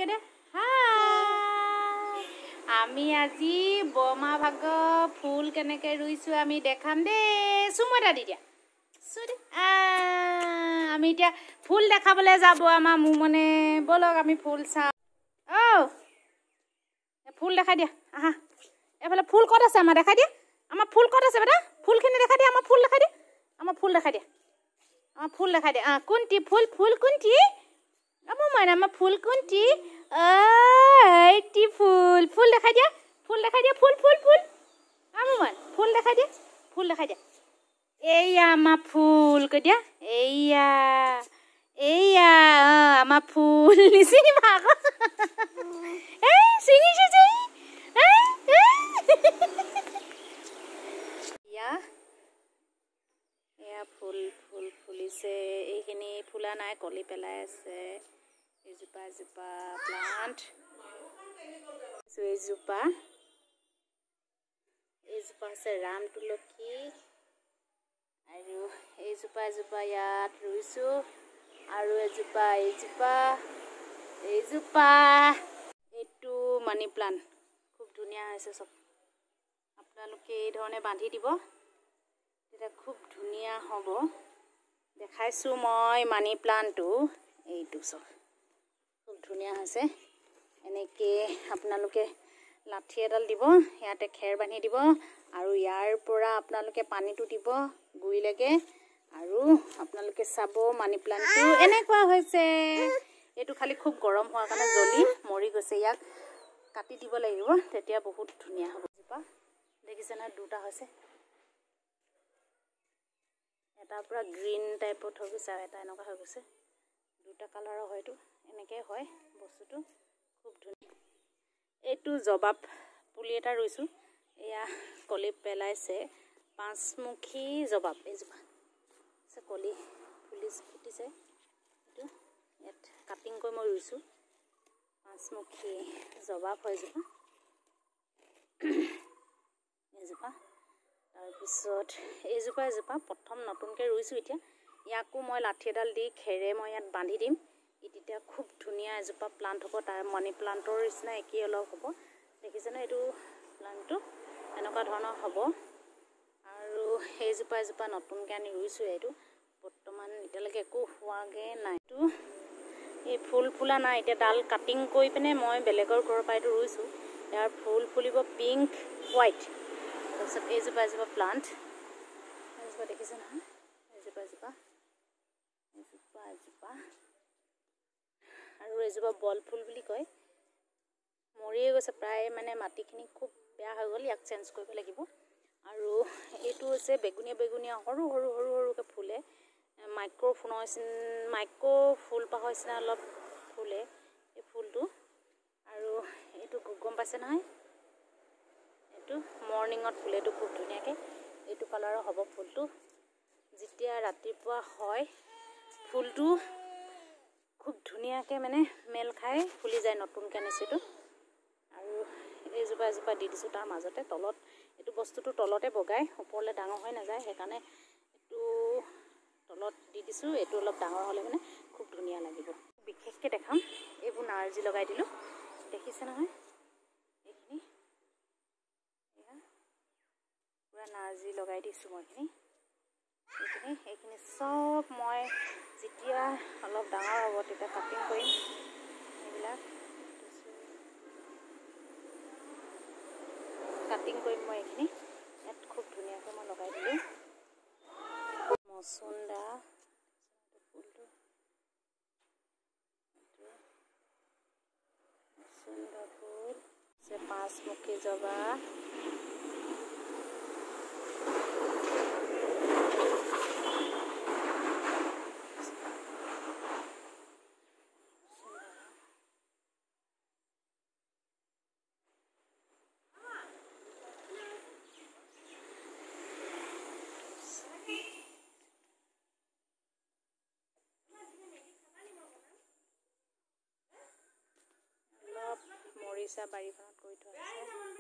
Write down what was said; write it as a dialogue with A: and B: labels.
A: হাই কৈ দে, হাই। আমি আজি বৰমা ভাগৰ ফুল কেনেকৈ ৰুইছোঁ আমি দেখাম দেই। চুমু এটা দি দিয়া, চু দে। আমি এতিয়া ফুল দেখাবলৈ যাব আমাৰ মোমনে। ব'লক আমি ফুল চাওঁ। অ' ফুল দেখাই দিয়া, আহা এইফালে। ফুল ক'ত আছে আমাৰ দেখাই দিয়া। আমাৰ ফুল ক'ত আছে বেটা? ফুলখিনি দেখাই দিয়া, আমাৰ ফুল দেখাই দিয়া, আমাৰ ফুল দেখাই দিয়া, আমাৰ ফুল দেখাই দিয়া। কোনটি ফুল? ফুল কোনটি মোৰ মাইনা? আমাৰ ফুল কোনটি? এইটি ফুল। ফুল দেখাই দিয়া, ফুল দেখাই দিয়া, ফুল ফুল ফুল। মোৰ মান ফুল দেখাই দিয়া, ফুল দেখাই দিয়া। এইয়া আমাৰ ফুল কৈ দিয়া। এইয়া এইয়া আমাৰ ফুল। নিচিনিবা আকৌ, এই ছিঙিছো যে। এয়া ফুল, ফুল ফুলিছে। এইখিনি ফুলা নাই, কলি পেলাই আছে। এজোপা এজোপা প্লান্ট, এইজোপা এইজোপা আছে ৰাম তুলসী। আৰু এইজোপা এজোপা ইয়াত ৰুইছোঁ। আৰু এজোপা এইজোপা এইজোপা। এইটো মানি প্লান্ট, খুব ধুনীয়া হৈছে চব। আপোনালোকে এই ধৰণে বান্ধি দিব, তেতিয়া খুব ধুনীয়া হ'ব। দেখাইছোঁ মই মানি প্লান্টটো, এইটো চব খুব ধুনীয়া হৈছে। এনেকৈ আপোনালোকে লাঠি এডাল দিব, ইয়াতে খেৰ বান্ধি দিব আৰু ইয়াৰ পৰা আপোনালোকে পানীটো দিব গুৰিলৈকে। আৰু আপোনালোকে চাব মানি প্লান্টটো এনেকুৱা হৈছে। এইটো খালি খুব গৰম হোৱাৰ কাৰণে জ্বলি মৰি গৈছে, ইয়াক কাটি দিব লাগিব, তেতিয়া বহুত ধুনীয়া হ'ব। জোপা দেখিছে নহয়, দুটা হৈছে, এটা পূৰা গ্ৰীণ টাইপত হৈ গৈছে আৰু এটা এনেকুৱা হৈ গৈছে। দুটা কালাৰৰ হয়তো এনেকৈ হয় বস্তুটো, খুব ধুনীয়া। এইটো জবাব পুলি এটা ৰুইছোঁ, এয়া কলি পেলাইছে। পাঁচমুখী জবাব এইজোপা কলি ফুলি ফুটিছে। এইটো ইয়াত কাটিং কৰি মই ৰুইছোঁ। পাঁচমুখী জবাব হয় এজোপা এজোপা। তাৰপিছত এইজোপা এজোপা প্ৰথম নতুনকৈ ৰুইছোঁ এতিয়া। ইয়াকো মই লাঠি এডাল দি খেৰে মই ইয়াত বান্ধি দিম। ই তেতিয়া খুব ধুনীয়া এজোপা প্লান্ট হ'ব। তাৰ মানি প্লান্টৰ নিচিনা একেই অলপ হ'ব। দেখিছেনে এইটো প্লান্টটো এনেকুৱা ধৰণৰ হ'ব। আৰু সেইজোপা এজোপা নতুনকৈ আনি ৰুইছোঁ। এইটো বৰ্তমান এতিয়ালৈকে একো হোৱাগৈ নাই। এইটো এই ফুল ফুলা নাই এতিয়া, ডাল কাটিং কৰি পিনে মই বেলেগৰ ঘৰৰ পৰা এইটো ৰুইছোঁ। ইয়াৰ ফুল ফুলিব পিংক হোৱাইট। তাৰপিছত এইজোপা এজোপা প্লান্ট, এইজোপা দেখিছে নহয়, এইজোপা এজোপা এজোপা এজোপা। আৰু এজোপা বল ফুল বুলি কয়, মৰিয়ে গৈছে প্ৰায়, মানে মাটিখিনি খুব বেয়া হৈ গ'ল, ইয়াক চেঞ্জ কৰিব লাগিব। আৰু এইটো হৈছে বেগুনীয়া বেগুনীয়া সৰু সৰু সৰু সৰুকৈ ফুলে, মাইক্ৰ' ফুলৰ নিচিনা, মাইক্ৰ' ফুলপাহৰ নিচিনা অলপ ফুলে এই ফুলটো। আৰু এইটো গম পাইছে নহয়, এইটো মৰ্ণিঙত ফুলে, এইটো খুব ধুনীয়াকৈ এইটো কালাৰৰ হ'ব ফুলটো। যেতিয়া ৰাতিপুৱা হয় ফুলটো খুব ধুনীয়াকৈ মানে মেল খাই ফুলি যায়। নতুনকৈ আনিছোঁ এইটো। আৰু এইজোপা এজোপা দি দিছোঁ তাৰ মাজতে তলত। এইটো বস্তুটো তলতে বগাই, ওপৰলৈ ডাঙৰ হৈ নাযায়, সেইকাৰণে এইটো তলত দি দিছোঁ। এইটো অলপ ডাঙৰ হ'লে মানে খুব ধুনীয়া লাগিব। বিশেষকৈ দেখাম এইবোৰ নাৰ্জী লগাই দিলোঁ, দেখিছে নহয় এইখিনি পূৰা নাৰ্জী লগাই দিছোঁ মই। এইখিনি এইখিনি এইখিনি চব মই যেতিয়া অলপ ডাঙৰ হ'ব তেতিয়া কাটিং কৰিম এইবিলাক। কাটিং কৰিম মই এইখিনি। ইয়াত খুব ধুনীয়াকৈ মই লগাই দিলোঁ। মচুন্দা ফুলটো, মচুন্দা ফুল, পাঁচমুখী জবা। মৰিচা বাৰীখনত কৰি থোৱা আছে।